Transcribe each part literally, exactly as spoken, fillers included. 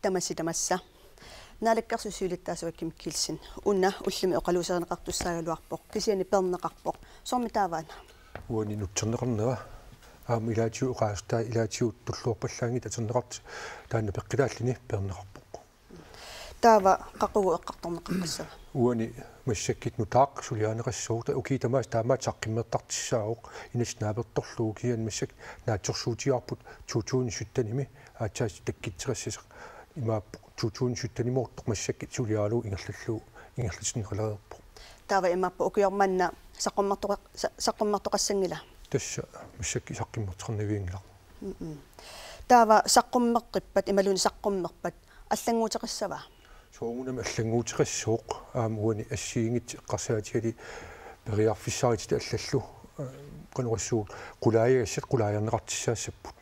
Tamassi tamassa. Naalakkersuisut siulittaasuat Kim Kielsen. Una ullumi oqaluuserineqartussaagaluarpoq. Kisianni peerneqarpoq. Soormi taava una? Uani nutserneqarnera. Aamma ilaatigut oqaaseq taava ilaatigut tulluarpallaanngitsut atorneqartut taanna peqqilaalluni peerneqarpoq. Taava qaqugu eqqartorneqarpissava? Uani massakkut nutaaq suliarineqassooq, ukiut tamaasa taamaattoq saqqummertartussaavoq, inatsit naapertorlugu, kisianni massakkut naatsorsuutigaarput to tusind syttenimi aatsaat takkuttoqassasoq, imaappoq to tusind syttenimoortoq massakkut suliaralugu ingerlallugu ingerlatinneqalereerpoq. Taava imaappoq ukioq manna saqqummertoqa-, sa-, saqqummertoqassanngila? Tassa massakkut saqqummertoqarnavianngilaq. Mm-mm. Taava saqqummeqqippat, imaluunniit saqqummerpat, allannguuteqassava? Soorunami allannguuteqassooq, aamma uani assigiinngitsut eqqarsaatigalugit periarfissarititat allallu, eh, qanoq oqassuunga, qulaajagassat qulaajarneqartussaassapput.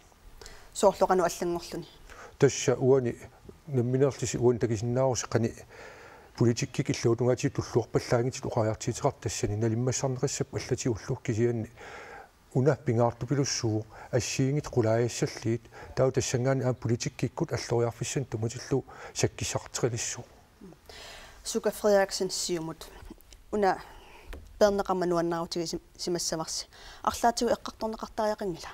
Soorlu qanoq allanngorluni? Tassa uani nammineerlusi uani takusinnaavusi qanoq politikkikkut illuatungaatigut tulluarpallaanngitsut oqariartuuteqartut, tassani nalimmassarneqassapput allatigullu, kisianni una pingaartupilussuuvoq assigiinngitsut qulaajassallutik, taava tassanngaanniit aamma politikkikkut alloriarfissanik tunngatillugu sakkissaqartoqalissaaq. Suka Frederiksen, Siumut. Una peerneqarmat nuannaarutigisimassavarsi. Arlaatigut eqqartorneqartariaqanngila?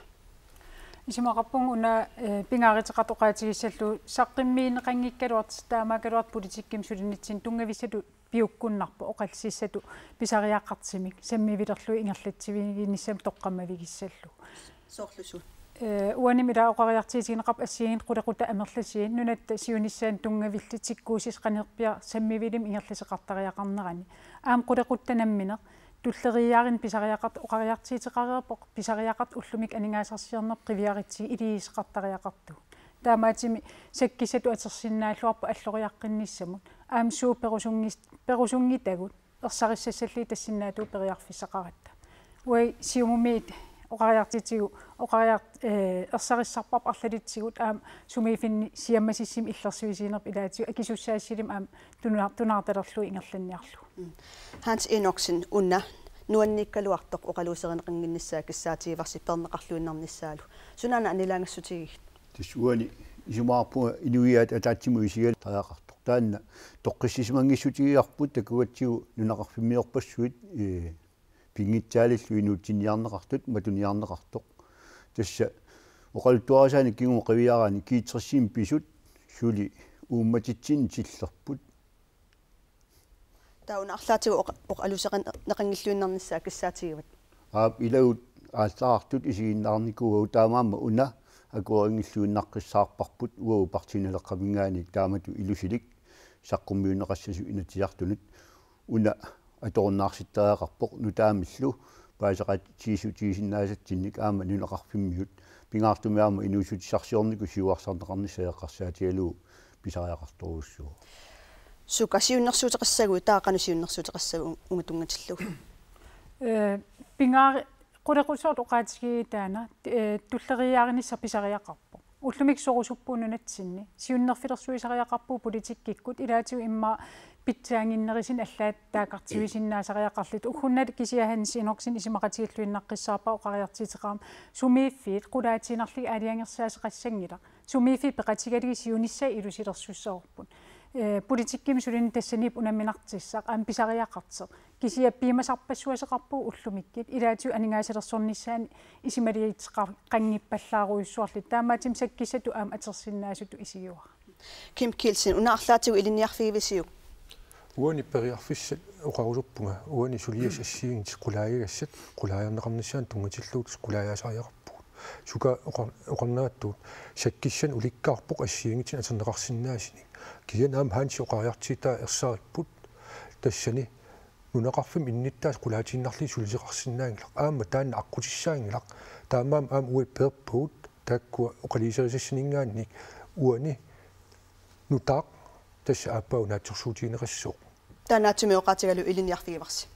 Isumaqarpunga una, eh, pingaaruteqartoq oqaatigissallugu saqqummiunneqanngikkaluartoq, taamaakkaluartoq politikkimi sulinitsinni tunngavissatut piukkunnarpoq oqallississatut pisariaqartumik sammivilerlugu ingerlatsiviginissamut toqqammavigissallugu. Soorlu suut? Eh, uanimi ila oqariartuutigineqarpoq assigiinngitsut qulequttat amerlasuut nunatta siunissaanut tunngavillutik tikkuussisut qanorpiaq sammivilimmi ingerlasoqartariaqarnerani. Aamma qulequttat nammineq tulleriiaarneq pisariaqartoq oqariartuuteqareerpoq, pisariaqartoq ullumikkut aningaasarsiornerput qiviarutsigu iliuuseqartariaqartugut. Taamaattumik sakkissatut atorsinnaalluarpoq alloriaqqinnissamut. Aamma suut perusunngis-, perusunngitagut ersarissassallugit tassinnaatigut periarfissaqaratta. Uagut Siumumiit oqariartuutigut, oqariart-, eh, ersarissarparput arlalitsigut aamma sumiiffinni siammasissumik illersuisuunerput ilaatigut akisussaassisumik aamma tuna-, tunaartalerlugu ingerlanniarlugu. Mm. Hans Enoksen, una nuanniikkaluartoq oqaluuserineqannginnissaa kissaatigivarsi peerneqarluinnarnissaalu. Sunaana annilaangassutigigit? Tassa uani isumaqarpunga inuiaat ataatsimut isigalariaqartoq. Taanna toqqissisimanngissutigivarput takugatsigu nunaqarfimmiorpassuit, eh, pinngitsaalillu inuutsinniarneqartut matuniarneqartoq. Tassa oqaluttuarisaanik kingumut qiviaraanni G tres-imi pisut suli uummatitsinni tillerput. Taava una arlaatigut oqa-, oqaluuserineqanngilluinnarnissaa kissaatigivat? Aap, ilagut aallartut isiginnaarnikuuagut, taamaammat una akuerinngilluinnaqqissaarparput uagut Partii Naleqqaminngaanniit taamatut ilusilik saqqummiunneqassasut Inatsisartunut. Una atorunnaarsittariaqarpoq nutaamillu paaseqatigiissutigisinnaasatsinnik aamma nunaqarfimmiut, pingaartumik aamma inuussutissarsiornikkut siuarsarneqarnissaq eqqarsaatigalugu pisariaqartorujussuuvoq. Suka, siunnersuuteqassaguit, taava qanoq siunnersuuteqassaguit uunga tunngatillugu? Eh, pingaar-, qulequttoortut oqaatigigittaaq taanna, eh, tulleriiaarnissaq pisariaqarpoq. Ullumikkut sorusuppugut nunatsinni. Siunnerfilersuisariaqarpugut politikkikkut, ilaatigut immaqa pitsaannginnerusuni allaat taakkartuisinnaasariaqarluta. Ugguuna kisianni Hans Enoksen isumaqatigilluinnaqqissaarpara oqariartuuteqarmat sumiiffiit qulaatiinnarlugit aalajangersaasoqassanngilaq. Sumiiffiit peqatigalugit siunissaq ilusilersussavarput. Eh, politikkimi sulineq tassaniippoq unamminartussaq, aamma pisariaqartoq. Kisianni piumasarpassuaqarpugut ullumikkut, ilaatigut aningaasalersornissaanut isumaliuteqanngippallaarujussuarluta. Taamaattumik sakkissatut aamma atorsinnaasutut isigivara. Kim Kielsen, una arlaatigut ilinniarfigivisiuk? Uani periarfissat oqarusuppunga, uani suliassat assigiinngitsut qulaajagassat qulaajarneqarnissaannut tunngatillugu qulaajaasariaqarpugut. Suka oqar-, oqarnerattuut sakkissanik ulikkaarpoq assigiinngitsunik atorneqarsinnaasunik. Kisianni aamma Hansip oqariartuutaa ersaripput, tassani nunaqarfimmi innuttaasut qulaatiinnarlugit sulisoqarsinnaanngilaq. Aamma taanna aqqutissaanngilaq. Taamaammat aamma uagut peerpugut taakkua oqaluuserisassaninngaanniit uani nutaaq tassa aappaagu naatsorsuutigineqassooq. Taanna naatsumik oqaatigalugu ilinniarfigivarsi.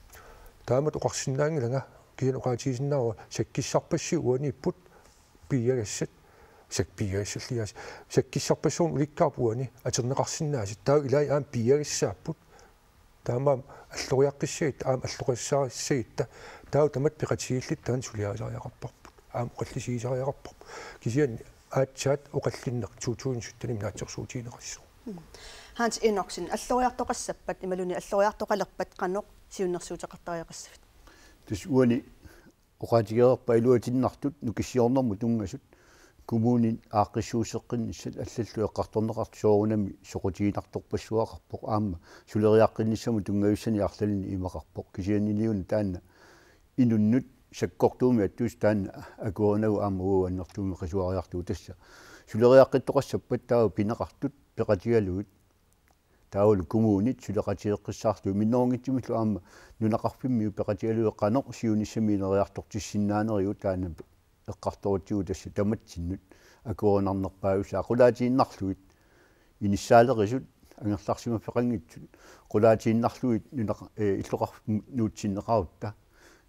Taamatut oqarsinnaanngilanga, kisianni oqaatigisinnaavara sakkissarpassuit uaniipput piiagassat, sak-, piiagassalliaas-, sakkissarpassuarnik ulikkaarput uani atorneqarsinnaasut, taava ilai aamma piiagassaapput. Taamaammat alloriaqqissagutta, aamma alloqassarissagutta, taava tamatta peqatigiilluta taanna suliarisariaqarparput, aamma oqallisigisariaqarparput. Kisianni aatsaat oqallinneq to tusind syttenimi naatsorsuutigineqassaaq. Hans Enoksen, alloriartoqassappat imaluunniit alloriartoqalerpat qanoq siunnersuuteqartariaqassavit? Tassa uani oqaatigereerpaa iluatinnartut nukissiornermut tunngasut kommunit aaqqissuusseqqinnissat allallu eqqartorneqartut soorunami soqutiginartorpassuaqarpoq aamma suleriaqqinnissamut tunngavissani arlalinni imaqarpoq kisianniliuna taanna inunnut sakkortuumik attuusoq taanna akuerinagu aamma uagut annertuumik qisuariartugut tassa suleriaqqittoqassappat taava pineqartut peqatigalugit taavalu kommunit suleqatigeqqissaarlugit minnerunngitsumillu aamma nunaqarfimmiut peqatigalugit qanoq siunissami ineriartortissinnaanerigut taanna eqqartorutsigu tassa tamatsinnut akuerinarnerpaajusaa qulaatiinnarlugit inissaaleriisut angerlarsimaffeqanngitsut qulaatiinnarlugit nunaqa- ee, illoqarfik nuutsinneqarutta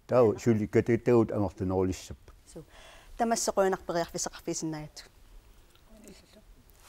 taava suli katettagut amerlanerulissapput. Suu. Tamassi qujanaq periarfissaqarfigisinnaagatsigut.